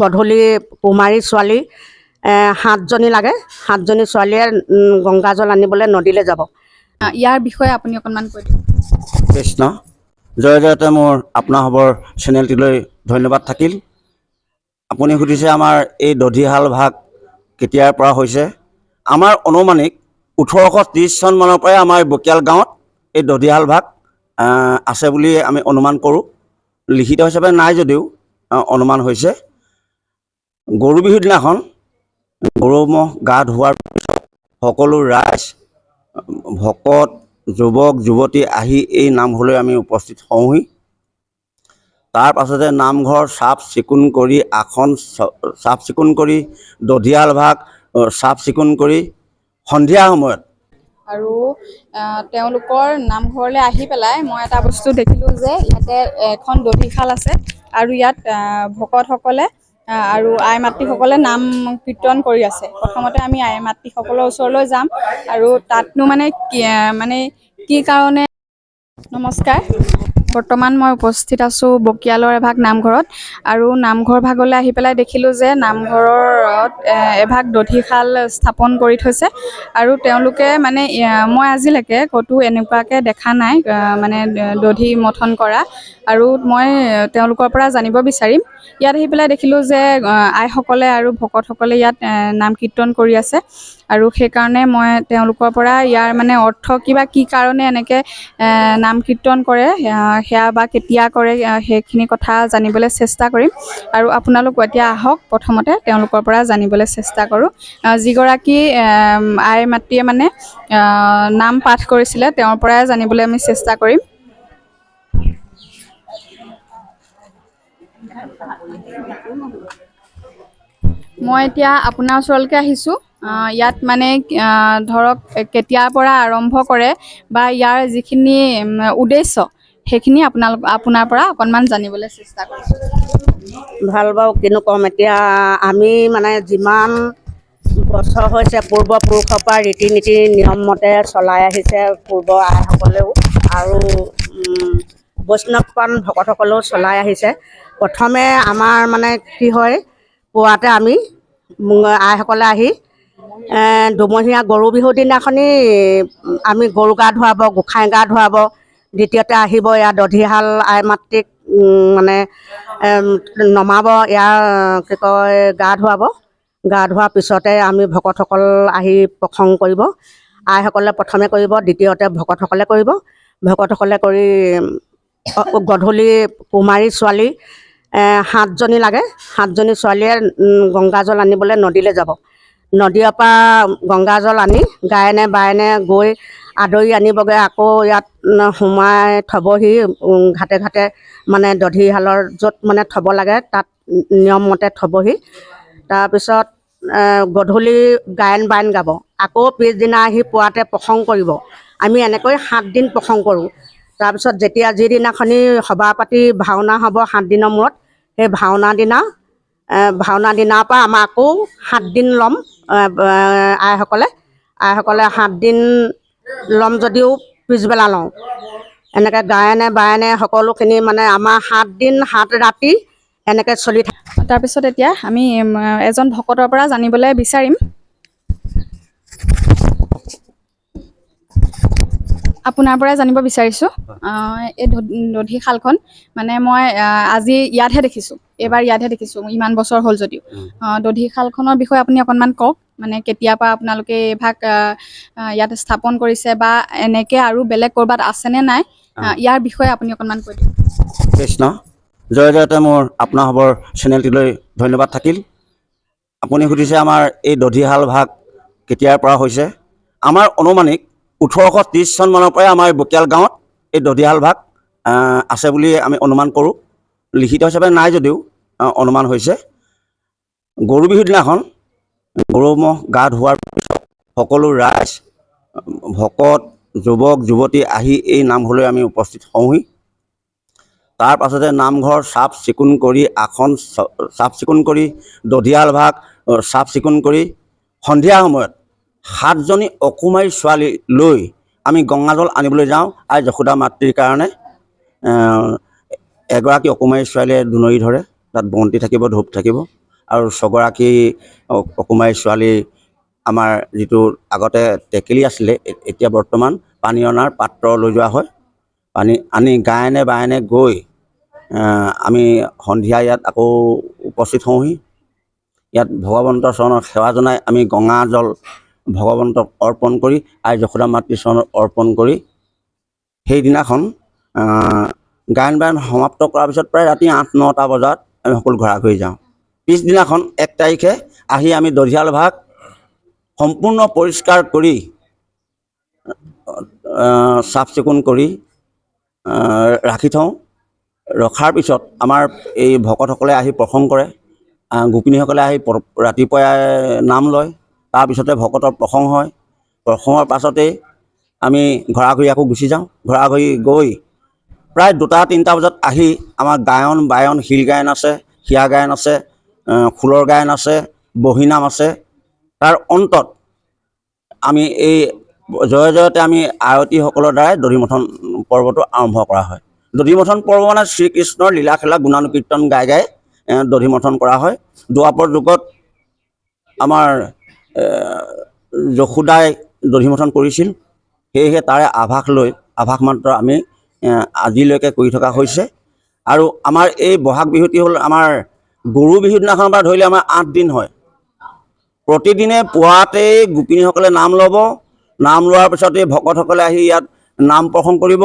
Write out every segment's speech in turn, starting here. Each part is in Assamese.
গধূলি কুমাৰী ছোৱালী 7জনী লাগে, 7জনী ছোৱালীয়ে গংগাজল আনিবলৈ নদীলৈ যাব। ইয়াৰ বিষয়ে আপুনি অকণমান কৈ দিয়ক। কৃষ্ণ। জয় জয়তে মোৰ আপোনাসৱৰ চেনেলটিলৈ ধন্যবাদ থাকিল। আপুনি সুধিছে আমাৰ এই দধিশাল ভাগ কেতিয়াৰ পৰা হৈছে। আমাৰ অনুমানিক 1830 চনমানৰ পৰাই আমাৰ বকিয়াল গাঁৱত এই দধিশাল ভাগ আছে বুলি আমি অনুমান কৰোঁ। লিখিত হিচাপে নাই যদিও অনুমান হৈছে। গৰু বিহুৰ দিনাখন গৰু ম'হ গা ধোৱাৰ পিছত সকলো ৰাইজ, ভকত, যুৱক যুৱতী আহি এই নামঘৰলৈ আমি উপস্থিত হওঁহি। তাৰ পাছতে নামঘৰ চাফ চিকুণ কৰি, আসন চাফ চিকুণ কৰি, দধিয়াল ভাগ চাফ চিকুণ কৰি সন্ধিয়া সময়ত আৰু তেওঁলোকৰ নামঘৰলৈ আহি পেলাই মই এটা বস্তু দেখিলোঁ যে ইয়াতে এখন দধিশাল আছে আৰু ইয়াত ভকতসকলে আৰু আই মাতৃসকলে নাম কীৰ্তন কৰি আছে। প্ৰথমতে আমি আই মাতৃসকলৰ ওচৰলৈ যাম আৰু তাতনো মানে কি কাৰণে। নমস্কাৰ, বৰ্তমান মই উপস্থিত আছোঁ বকিয়ালৰ এভাগ নামঘৰত আৰু নামঘৰ ভাগলৈ আহি পেলাই দেখিলোঁ যে নামঘৰত এভাগ দধিশাল স্থাপন কৰি থৈছে আৰু তেওঁলোকে মানে মই আজিলৈকে ক'তো এনেকুৱাকৈ দেখা নাই, মানে দধি মথন কৰা। আৰু মই তেওঁলোকৰ পৰা জানিব বিচাৰিম। ইয়াত আহি পেলাই দেখিলোঁ যে আইসকলে আৰু ভকতসকলে ইয়াত নাম কীৰ্তন কৰি আছে আৰু সেইকাৰণে মই তেওঁলোকৰ পৰা ইয়াৰ মানে অৰ্থ কিবা কি কাৰণে এনেকৈ নাম কীৰ্তন কৰে, সেয়া বা কেতিয়া কৰে, সেইখিনি কথা জানিবলৈ চেষ্টা কৰিম। আৰু আপোনালোক এতিয়া আহক, প্ৰথমতে তেওঁলোকৰ পৰা জানিবলৈ চেষ্টা কৰোঁ। যিগৰাকী আই মাতৃয়ে মানে নাম পাঠ কৰিছিলে তেওঁৰ পৰাই জানিবলৈ আমি চেষ্টা কৰিম। মই এতিয়া আপোনাৰ ওচৰলৈকে আহিছোঁ। ইয়াত মানে ধৰক কেতিয়াৰ পৰা আৰম্ভ কৰে বা ইয়াৰ যিখিনি উদ্দেশ্য সেইখিনি আপোনাৰ পৰা অকণমান জানিবলৈ চেষ্টা কৰিছোঁ। ভাল বাৰু, কিনো ক'ম এতিয়া, আমি মানে যিমান বছৰ হৈছে পূৰ্বপুৰুষৰ পৰা ৰীতি নীতি নিয়মমতে চলাই আহিছে পূৰ্ব আইসকলেও আৰু বৈষ্ণৱপান ভকতসকলেও চলাই আহিছে। প্ৰথমে আমাৰ মানে কি হয়, পুৱাতে আমি আইসকলে আহি দুমহীয়া গৰু বিহুৰ দিনাখনি আমি গৰু গা ধুৱাব, গোসাঁই গা ধুৱাব। দ্বিতীয়তে আহিব ইয়াৰ দধিশাল আই মাতৃক মানে নমাব, ইয়াৰ কি কয় গা ধুৱাব। গা ধোৱাৰ পিছতে আমি ভকতসকল আহি প্ৰসংগ কৰিব। আইসকলে প্ৰথমে কৰিব, দ্বিতীয়তে ভকতসকলে কৰিব। ভকতসকলে কৰি গধূলি কুমাৰী ছোৱালী 7জনী লাগে, 7জনী ছোৱালীয়ে গংগাজল আনিবলৈ নদীলৈ যাব। নদীৰ পৰা গংগাজল আনি গায়নে বায়নে গৈ আদৰি আনিবগৈ, আকৌ ইয়াত সোমাই থ'বহি। ঘাটে ঘাটে মানে দধিশালৰ য'ত মানে থ'ব লাগে তাত নিয়মমতে থ'বহি। তাৰপিছত গধূলি গায়ন বায়ন গাব, আকৌ পিছদিনা আহি পুৱাতে প্ৰসংগ কৰিব। আমি এনেকৈ 7 দিন প্ৰসংগ কৰোঁ। তাৰপিছত যেতিয়া যিদিনাখনি সভা পাতি ভাওনা হ'ব 7 দিনৰ মূৰত, সেই ভাওনা দিনা ভাওনা দিনাৰ পৰা আমাৰ আকৌ 7 দিন ল'ম। আইসকলে আইসকলে 7 দিন ল'ম যদিও পিছবেলা লওঁ। এনেকৈ গায়নে বায়নে সকলোখিনি মানে আমাৰ 7 দিন 7 ৰাতি এনেকৈ চলি থাকে। তাৰপিছত এতিয়া আমি এজন ভকতৰ পৰা জানিবলৈ বিচাৰিম। আপোনাৰ পৰাই জানিব বিচাৰিছোঁ, এই দধিশালখন মানে মই আজি ইয়াতহে দেখিছোঁ, এইবাৰ ইয়াতহে দেখিছোঁ, ইমান বছৰ হ'ল যদিও। দধিশালখনৰ বিষয়ে আপুনি অকণমান কওক, মানে কেতিয়াৰ পৰা আপোনালোকে এইভাগ ইয়াত স্থাপন কৰিছে বা এনেকৈ আৰু বেলেগ ক'ৰবাত আছেনে নাই, ইয়াৰ বিষয়ে আপুনি অকণমান কৈ দিয়ক। কৃষ্ণ। জয় জয়তে মোৰ আপোনাসৱৰ চেনেলটিলৈ ধন্যবাদ থাকিল। আপুনি সুধিছে আমাৰ এই দধিশাল ভাগ কেতিয়াৰ পৰা হৈছে। আমাৰ অনুমানিক 1830 চনমানৰ পৰাই আমাৰ বকিয়াল গাঁৱত এই দধিশাল ভাগ আছে বুলি আমি অনুমান কৰোঁ। লিখিত হিচাপে নাই যদিও অনুমান হৈছে। গৰু বিহুৰ দিনাখন গৰু ম'হ গা ধোৱাৰ পিছত সকলো ৰাইজ, ভকত, যুৱক যুৱতী আহি এই নামঘৰলৈ আমি উপস্থিত হওঁহি। তাৰ পাছতে নামঘৰ চাফ চিকুণ কৰি, আসন চাফ চিকুণ কৰি, দধিয়াল ভাগ চাফ চিকুণ কৰি সন্ধিয়া সময়ত 7জনী অকুমাৰী ছোৱালী লৈ আমি গংগাজল আনিবলৈ যাওঁ। আই যশোদা মাতৃৰ কাৰণে এগৰাকী অকুমাৰী ছোৱালীয়ে দুনৰি ধৰে, তাত বন্তি থাকিব, ধূপ থাকিব আৰু ছগৰাকী অকুমাৰী ছোৱালী আমাৰ যিটো আগতে টেকেলি আছিলে, এতিয়া বৰ্তমান পানী অনাৰ পাত্ৰ লৈ যোৱা হয়। পানী আনি গায়নে বায়নে গৈ আমি সন্ধিয়া ইয়াত আকৌ উপস্থিত হওঁহি। ইয়াত ভগৱন্তৰ চৰণত সেৱা জনাই আমি গঙা জল ভগৱন্তক অৰ্পণ কৰি, আই যশোদা মাতৃ চৰণত অৰ্পণ কৰি সেইদিনাখন গায়ন বায়ন সমাপ্ত কৰাৰ পিছত প্ৰায় ৰাতি 8-9টা বজাত আমি সকলো ঘৰা ঘৰি যাওঁ। পিছদিনাখন 1 তাৰিখে আহি আমি দধিয়াল ভাগ সম্পূৰ্ণ পৰিষ্কাৰ কৰি চাফ চিকুণ কৰি ৰাখি থওঁ। ৰখাৰ পিছত আমাৰ এই ভকতসকলে আহি প্ৰসংগ কৰে, গোপিনীসকলে আহি ৰাতিপুৱাই নাম লয়। তাৰপিছতে ভকতৰ প্ৰসংগ হয়। প্ৰসংগৰ পাছতেই আমি ঘৰা ঘৰি আকৌ গুচি যাওঁ। ঘৰা ঘৰি গৈ প্ৰায় 2-3টা বজাত আহি আমাৰ গায়ন বায়ন, শিল গায়ন আছে, হিয়া গায়ন আছে, খোলৰ গায়ন আছে, বহীনাম আছে। তাৰ অন্তত আমি এই জয় জয়তে আমি আয়তীসকলৰ দ্বাৰাই দধিমথন পৰ্বটো আৰম্ভ কৰা হয়। দধিমথন পৰ্ব মানে শ্ৰীকৃষ্ণৰ লীলা খেলা গুণানুকীৰ্তন গাই গাই দধিমথন কৰা হয়। দ্বাপৰ যুগত আমাৰ যশোদাই দধিমথন কৰিছিল, সেয়েহে তাৰে আভাস লৈ আভাস মাত্ৰ আমি আজিলৈকে কৰি থকা হৈছে। আৰু আমাৰ এই বহাগ বিহুটি হ'ল আমাৰ গৰু বিহুৰ দিনাখনৰ পৰা ধৰিলে আমাৰ 8 দিন হয়। প্ৰতিদিনে পুৱাতেই গোপিনীসকলে নাম ল'ব। নাম লোৱাৰ পিছতেই ভকতসকলে আহি ইয়াত নাম প্ৰসংগ কৰিব।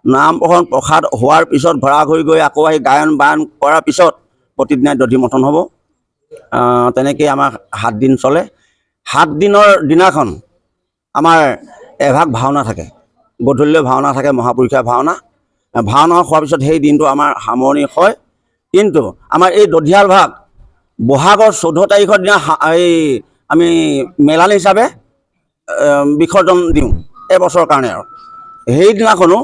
নাম প্ৰসংগ প্ৰসাদ হোৱাৰ পিছত ঘৰা ঘৰি গৈ আকৌ আহি গায়ন বায়ন কৰাৰ পিছত প্ৰতিদিনাই দধিমথন হ'ব। তেনেকেই আমাৰ 7 দিন চলে। 7 দিনৰ দিনাখন আমাৰ এভাগ ভাওনা থাকে, গধূলিলৈ ভাওনা থাকে, মহাপুৰুষীয়া ভাওনা। ভাওনা হোৱাৰ পিছত সেই দিনটো আমাৰ সামৰণি হয়। কিন্তু আমাৰ এই দধিয়াল ভাগ বহাগৰ 14 তাৰিখৰ দিনা এই আমি মেলানি হিচাপে বিসৰ্জন দিওঁ এবছৰৰ কাৰণে। আৰু সেইদিনাখনো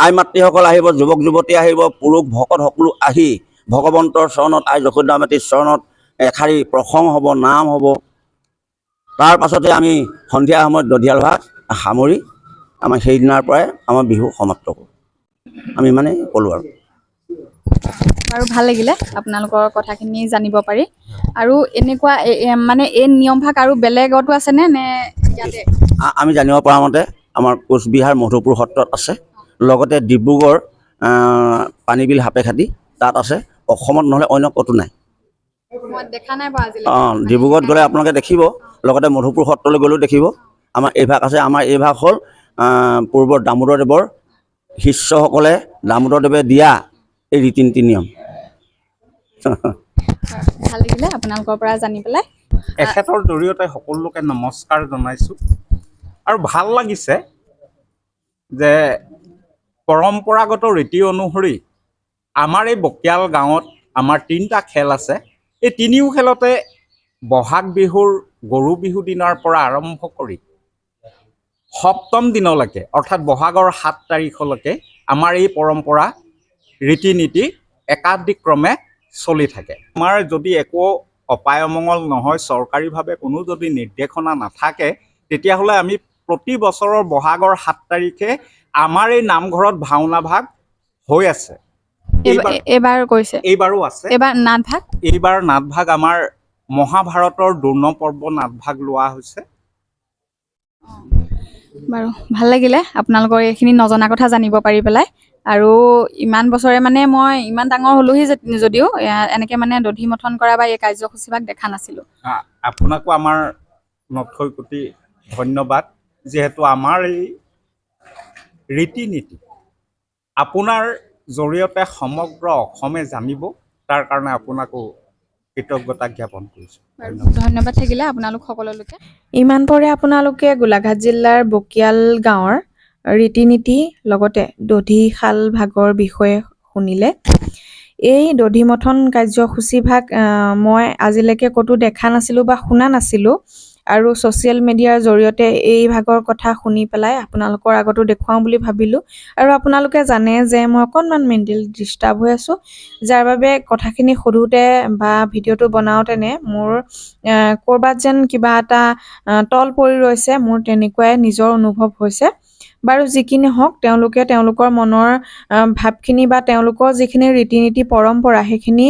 আই মাতৃসকল আহিব, যুৱক যুৱতী আহিব, পুৰুষ ভকত সকলো আহি ভগৱন্তৰ চৰণত, আই যশোদা মাতৃৰ চৰণত এষাৰি প্ৰসংগ হ'ব, নাম হ'ব। তাৰ পাছতে আমি সন্ধিয়া সময়ত দধিয়াল ভাগ সামৰি আমাৰ সেইদিনাৰ পৰাই আমাৰ বিহু সমাপ্ত কৰোঁ। আমি মানে ক'লোঁ আৰু। বাৰু ভাল লাগিলে আপোনালোকৰ কথাখিনি জানিব পাৰি। আৰু এনেকুৱা মানে এই নিয়মভাগ আৰু বেলেগতো আছেনে নে ইয়াতে? আমি জানিব পৰা মতে আমাৰ কোচবিহাৰ মধুপুৰ সত্ৰত আছে, লগতে ডিব্ৰুগড় পানীবিল সাপেখাতি তাত আছে। অসমত নহ'লে অন্য ক'তো নাই। মই দেখা নাই বাৰু আজিলৈকে। অঁ, ডিব্ৰুগড়ত গ'লে আপোনালোকে দেখিব, লগতে মধুপুৰ সত্ৰলৈ গ'লেও দেখিব। আমাৰ এই ভাগ আছে। আমাৰ এই ভাগ হ'ল পূৰ্বৰ দামোদৰদেৱৰ শিষ্যসকলে দামোদৰদেৱে দিয়া এই ৰীতি নীতি নিয়ম। ভাল লাগিলে আপোনালোকৰ পৰা জানি পেলাই। এখেতৰ জৰিয়তে সকলোকে নমস্কাৰ জনাইছোঁ আৰু ভাল লাগিছে যে পৰম্পৰাগত ৰীতি অনুসৰি আমাৰ এই বকিয়াল গাঁৱত আমাৰ 3টা খেল আছে। এই তিনিও খেলতে বহাগ বিহুৰ গৰু বিহু দিনাৰ পৰা আৰম্ভ কৰি সপ্তম দিনলৈকে, অৰ্থাৎ বহাগৰ 7 তাৰিখলৈকে আমাৰ এই পৰম্পৰা ৰীতি নীতি একাদিক্ৰমে চলি থাকে। আমাৰ যদি একো অপায় অমংগল নহয়, চৰকাৰীভাৱে কোনো যদি নিৰ্দেশনা নাথাকে, তেতিয়াহ'লে আমি প্ৰতি বছৰৰ বহাগৰ 7 তাৰিখে আমাৰ এই নামঘৰত ভাওনা ভাগ হৈ আছে। এইবাৰ কৰিছে? এইবাৰো আছে। এইবাৰ নাটভাগ? এইবাৰ নাটভাগ আমাৰ মহাভাৰতৰ দ্ৰোণ পৰ্ব নাটভাগ লোৱা হৈছে। বাৰু ভাল লাগিলে আপোনালোকৰ এইখিনি নজনা কথা জানিব পাৰি পেলাই। আৰু ইমান বছৰে মানে মই ইমান ডাঙৰ হ'লোহি যদিও এনেকে মানে দধি মথন কৰা বা এই কাৰ্যসূচীভাগ দেখা নাছিলোঁ। আপোনাকো আমাৰ নথৈ কোটি ধন্যবাদ, যিহেতু আমাৰ এই ৰীতি নীতি আপোনাৰ জৰিয়তে সমগ্ৰ অসমে জানিব, তাৰ কাৰণে আপোনাকো কৃতজ্ঞতা জ্ঞাপন কৰিছোঁ। ধন্যবাদ থাকিলে আপোনালোক সকলোলৈকে। ইমান পৰে আপোনালোকে গোলাঘাট জিলাৰ বকিয়াল গাঁৱৰ ৰীতি নীতি লগতে দধিশাল ভাগৰ বিষয়ে শুনিলে। এই দধিমথন কাৰ্যসূচীভাগ মই আজিলৈকে ক'তো দেখা নাছিলোঁ বা শুনা নাছিলোঁ আৰু ছ'চিয়েল মিডিয়াৰ জৰিয়তে এই ভাগৰ কথা শুনি পেলাই আপোনালোকৰ আগতো দেখুৱাওঁ বুলি ভাবিলোঁ। আৰু আপোনালোকে জানে যে মই অকণমান মেণ্টেলি ডিষ্টাৰ্ব হৈ আছোঁ, যাৰ বাবে কথাখিনি সোধোঁতে বা ভিডিঅ'টো বনাওঁতেনে মোৰ ক'ৰবাত যেন কিবা এটা তল পৰি ৰৈছে, মোৰ তেনেকুৱাই নিজৰ অনুভৱ হৈছে। বাৰু যি কি নহওক, তেওঁলোকে তেওঁলোকৰ মনৰ ভাৱখিনি বা তেওঁলোকৰ যিখিনি ৰীতি নীতি পৰম্পৰা সেইখিনি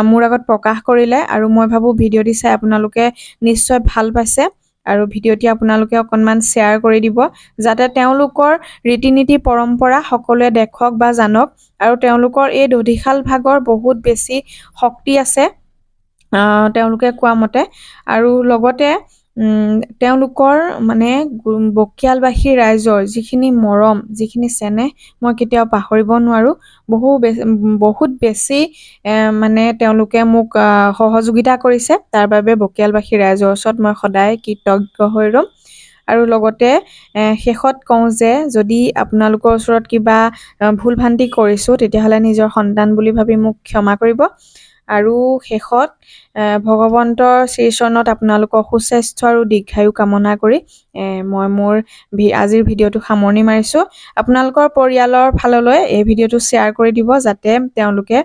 মোৰ আগত প্ৰকাশ কৰিলে আৰু মই ভাবোঁ ভিডিঅ'টি চাই আপোনালোকে নিশ্চয় ভাল পাইছে আৰু ভিডিঅ'টি আপোনালোকে অকণমান শ্বেয়াৰ কৰি দিব, যাতে তেওঁলোকৰ ৰীতি নীতি পৰম্পৰা সকলোৱে দেখক বা জানক। আৰু তেওঁলোকৰ এই দধিশাল ভাগৰ বহুত বেছি শক্তি আছে তেওঁলোকে কোৱা মতে। আৰু লগতে তেওঁলোকৰ মানে বকিয়ালবাসী ৰাইজৰ যিখিনি মৰম, যিখিনি চেনেহ মই কেতিয়াও পাহৰিব নোৱাৰোঁ। বহু বহুত বেছি মানে তেওঁলোকে মোক সহযোগিতা কৰিছে, তাৰ বাবে বকিয়ালবাসী ৰাইজৰ ওচৰত মই সদায় কৃতজ্ঞ হৈ ৰ'ম। আৰু লগতে শেষত কওঁ যে যদি আপোনালোকৰ ওচৰত কিবা ভুল ভ্ৰান্তি কৰিছোঁ, তেতিয়াহ'লে নিজৰ সন্তান বুলি ভাবি মোক ক্ষমা কৰিব। আৰু শেষত ভগৱন্তৰ শ্ৰীচৰণত আপোনালোকৰ সুস্বাস্থ্য আৰু দীৰ্ঘায়ু কামনা কৰি মই মোৰ আজিৰ ভিডিঅ'টো সামৰণি মাৰিছোঁ। আপোনালোকৰ পৰিয়ালৰ ফাললৈ এই ভিডিঅ'টো শ্বেয়াৰ কৰি দিব, যাতে তেওঁলোকে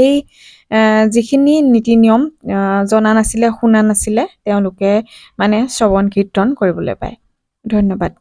এই যিখিনি নীতি নিয়ম জনা নাছিলে, শুনা নাছিলে, তেওঁলোকে মানে শ্ৰৱণ কীৰ্তন কৰিবলৈ পায়। ধন্যবাদ।